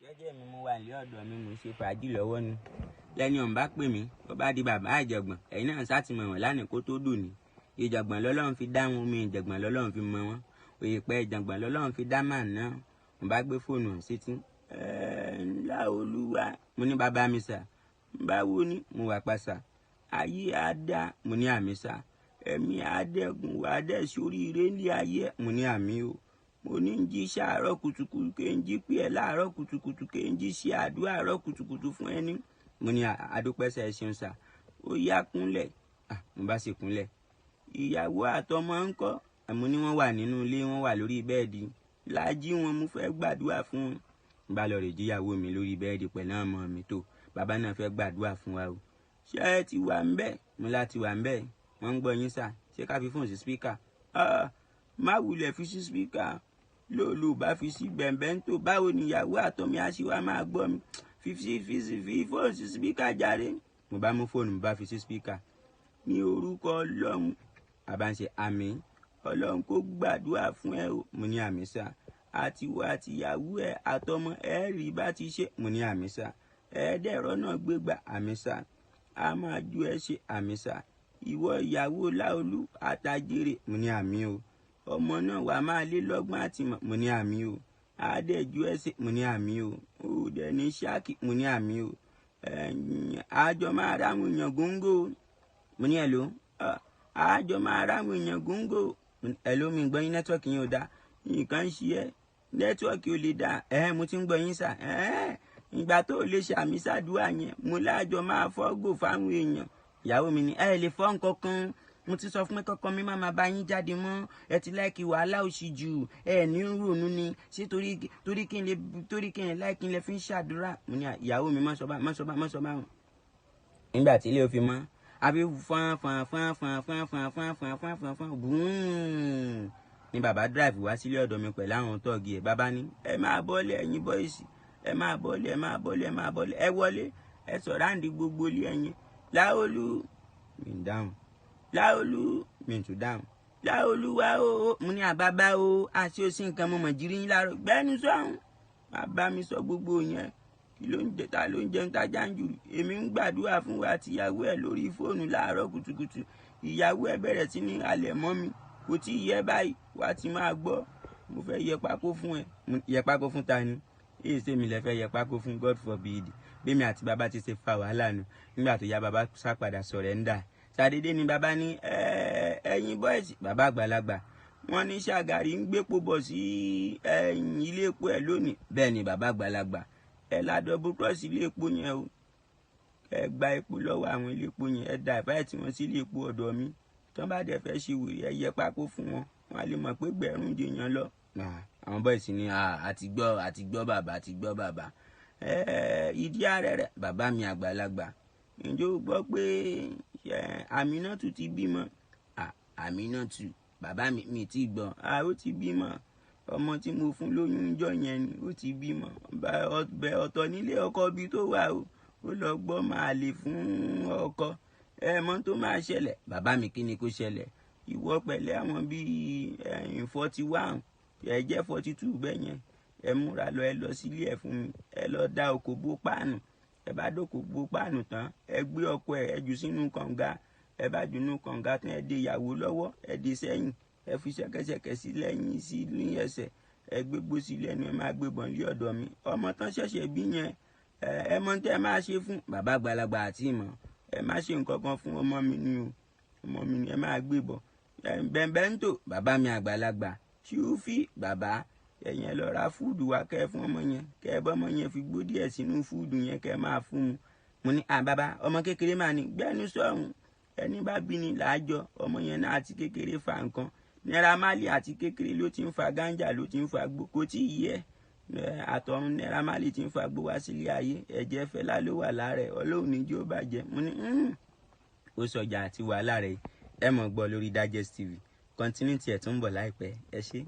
Jẹ́jẹ́ mi, mo wà ní ọ̀dọ̀ mi, mo ń ṣe fàájì lọ́wọ́ ni. Lẹ́ni ọ̀n bá pè mí, ó bá di bàbá ìjọ̀gbọ̀n. Ẹ̀yin náà sátìmọ̀ wọ̀n lánàá kó tó dùn ní. Ìjọ̀gbọ̀n lọ́lọ́run fi dá wọn, omi ìjọ̀gbọ̀n lọ́lọ́run fi mọ wọn. Òyìnpẹ́ ìjọ̀gbọ̀n lọ́lọ́run fi dá màá náà. Mo bá gbé fóònù ọ̀hún sétí. Ẹ ńlá olúwa. Mo ní bàbá mi sà. Báwo ni? Mo wà pa sà. Ayé á dá. Mo ní àmì sà. Ẹ̀mí á dẹ́gun wà á dẹ̀ sóríire ní ayé. Mo ní àmì o. Mo ní ń jí sàárọ̀ kùtùkùtù ké ń jí pé ẹ láàárọ̀ kùtùkùtù ké ń jí ṣe àdúrà àárọ̀ kùtùkùtù fún ẹni. Mo ní àdúpẹ́sẹ̀ ẹ ṣeun sà. Ó yá kúnlẹ̀. Mo bá sì kúnlẹ̀. Ìyàwó àtọmọ ń kọ́. Mo ní wọ́n wà nínú ilé, wọ́n wà lórí bẹ́ẹ̀dì. Lájí wọn, mo fẹ́ gbàdúrà fún wọn. N bá lọ rè jíyàwó mi lórí bẹ́ẹ̀dì pẹ̀lú ọmọ mi tó. Bàbá náà fẹ́ gbàdúrà fún wa o. Ṣé ẹ ti wà ń bẹ̀? Mo láti wà ń bẹ̀. Wọ́n ń gbọ́ yín sà. Ṣé ká fi fóònù sí spíkà? Má wulẹ̀ fi sí spíkà. Lóòlù bá fi sí bẹ̀m̀bẹ̀ ń tò. Báwo ni ìyàwó àtọmọ á ṣe wá máa gbọ́ mi? Fi fóònù sí spíkà jàre. Mo bá mú fóònù, mo bá fi sí spíkà. Ní orúkọ Ọlọ́run, àbá ń ṣe àmín. Ọlọ́run kó gbàdúrà fún ẹ o. Mo ní àmín sà. Àtiwọ́ àtìyàwó ẹ àtọmọ ẹ rí bá ti ṣe. Mo ní àmín sà. Ẹ̀ẹ́dẹ̀rọ náà gbégbá àmín sà. A máa ju ẹ ṣe àmín sà. Ìwọ ìyàwó Láolú àtàjèrè. Mo ní àmín o. Ọmọ náà wà máa lé lọ́gbọ́n àti mọ̀. Mo ní àmín o. Àdẹ̀jú ẹ ṣe. Mo ní àmín o. Ó dẹ̀ ní ṣáàkì. Mo ní àmín o. Àjọ máa ráwọn èèyàn góńgó. Mo ní ẹ̀ló. Àjọ máa ráwọn èèyàn góńgó. Ẹ̀ló mi gbọ́ yín, nẹ́tíwọ́ọ̀kì yín ò dáa. Nǹkan ń ṣe ẹ́. Nẹ́tíwọ́ọ̀kì ò lè dáa. Mo ti ń gbọ́ yín sà. Ìgbà tó lè ṣàmì sàdúrà yẹn, mo lájọ máa fọ́gò fáwọn èèyàn. Ìyàwó mi ní ẹ lè fọ́ nǹkan kan. Mo ti sọ fún pé kọ́kọ́ mi má máa bá yín jáde mọ́. Ẹ ti láìkí wàhálà òṣì jù. Ẹ ní ronú ni. Ṣé torí kí n lè torí kí n lè láìkí n lè fi ń ṣàdúrà? Mo ní ìyàwó mi má sọ bá má sọ bá má sọ bá wọn. Nígbà tí ilé òfin mọ́, àbí fọ́n fọ́n fọ́n fọ́n fọ́n fọ́n fọ́n fọ́n fọ́n fọ́n fọ́n bùn. Ni bàbá drive wá sílé ọ̀dọ̀ mi pẹ̀lú àwọn tọ́ọ̀gì ẹ̀. Bàbá ní ẹ máa bọ́lẹ̀ ẹ̀yin bọ́ìsì. Ẹ máa bọ́lẹ̀, ẹ máa bọ́lẹ̀, ẹ máa bọ́lẹ̀. Ẹ wọlé, ẹ sọ̀ráǹdì gbogbo ilé ẹ̀yin. Láolú mi ń dáhùn. Láolú mi ń tún dáhùn. Láolú wá o. Mo ní àbábá o. Àṣé o sí nǹkan mo mọ̀ jírí yín láàárọ̀. Gbẹ́nu sọ̀hún. Bàbá mi sọ gbogbo yẹn. Kí ló ń jẹ ta ló ń jẹun tájà ń jùrù. Èmi ń gbàdúrà fún wa àtìyàwó ẹ̀ lórí fóònù láàárọ̀ kùtùkùtù. Ìyàwó ẹ̀ bẹ̀rẹ̀ sí ní halẹ̀ mọ́ mi. Kò tí ì yẹ báyìí. Wà á ti máa gbọ́. Mo fẹ́ yẹ pákó fún ẹ. Yẹ pákó fún ta ni? Èyí ṣe mi lẹ fẹ́ yẹ pákó fún, God forbid. Bẹ́mi àti bàbá ti ṣe fa wàhálà nu. Nígbà tó yá, bàbá sá padà sọ̀rẹ́ńdà. Ṣàdédé ni bàbá ní ẹ̀yin bọ́ìsì, bàbá àgbàlagbà. Wọ́n ní Ṣàgàrí ń gbépo bọ̀ sí ẹ̀yìn ilé epo ẹ̀ lónìí. Bẹ́ẹ̀ ni bàbá àgbàlagbà. Ẹ la double cross ilé epo yẹn o. Ẹ gba epo lọ́wọ́ àwọn ilé epo yẹn. Ẹ da ìfáyẹ̀ tí wọ́n sí ilé epo ọ̀dọ̀ mi. Tí wọ́n bá dẹ̀ fẹ́ ṣe wèrè, ẹ yẹ pákó fún wọn. Wọ́n á lè mọ̀ pé gbẹ̀rún jèèyàn lọ. Àwọn bọ́ìsì ní àti gbọ́, àti gbọ́ bàbá, àti gbọ́ bàbá. Ìdí ààrẹ rẹ̀, bàbá mi àgbàlagbà. Ǹjẹ́ o gbọ́ pé Àmínátù ti bímọ? Àmínátù, bàbá mi, mi ti gbọ́. Ó ti bímọ. Ọmọ tí mo fún lóyún ńjọ́ yẹn ni ó ti bímọ. Bẹ ọ̀tọ̀ nílé ọkọ bí tó wà o. Ó lọ gbọ́ máa lè fún ọkọ. Ẹ mọ̀ tó máa ṣẹlẹ̀. Bàbá mi, kí ni kó ṣẹlẹ̀? Ìwọ pẹ̀lẹ́ àwọn bíi 41, ẹ jẹ́ 42 bẹ́ẹ̀ yẹn. Ẹ múra lọ, ẹ lọ sílé ẹ fún mi. Ẹ lọ da òkò bó páànù. Ẹ bá dòkò bó páànù tán, ẹ gbé ọkọ ẹ, ẹ jù sínú kànga. Ẹ bá jù nínú kànga tán, ẹ dé ìyàwó lọ́wọ́, ẹ dé sẹ́yìn. Ẹ fi ṣẹ̀kẹ̀ṣẹ̀kẹ̀ sí lẹ́yìn sí ní ẹsẹ̀. Ẹ gbé gbó sí lẹ́nu, ẹ máa gbé bọ̀ nílé ọ̀dọ̀ mi. Ọmọ tán ṣẹ̀ṣẹ̀ bí yẹn, ẹ mọ̀ tẹ́ ẹ máa ṣe fún bàbá àgbàlagbà àti ìmọ̀. Ẹ má ṣe nǹkan kan fún ọmọ mi ni o. Ọmọ mi ni ẹ máa gbé bọ̀. Bẹ̀m̀bẹ̀ ń tò, bàbá mi àgbàlagbà. Ṣúfì bàbá, ẹ̀yin ẹ lọ ra fúùdù wá kẹ́ fún ọmọ yẹn. Kẹ́ ẹ bọ́ ọmọ yẹn fi gbó díẹ̀ sínú fúùdù yẹn kẹ́ máa fún un. Mo ní bàbá, ọmọ kékeré máa ní gbẹ́nu sọ̀hún. Ẹni bá bí ni làájọ. Ọmọ yẹn náà àti kékeré fa nǹkan. Naira Marley àti kékeré ló ti ń fa gánjà, ló ti ń fa gbó. Kò tí ì yẹ. Àtọ̀run Naira Marley ti ń fa gbó wá sílé ayé. Ẹ̀jẹ̀ Fẹlá ló wà lára ẹ̀. Ọlọ́run ní jí ó bàjẹ́. Mo ní ó sọjà àti wàhálà rẹ̀. Ẹ mọ̀ gbọ́ lórí Digest TV. Continuity ẹ̀ tún ń bọ̀ láìpẹ́. Ẹ ṣé.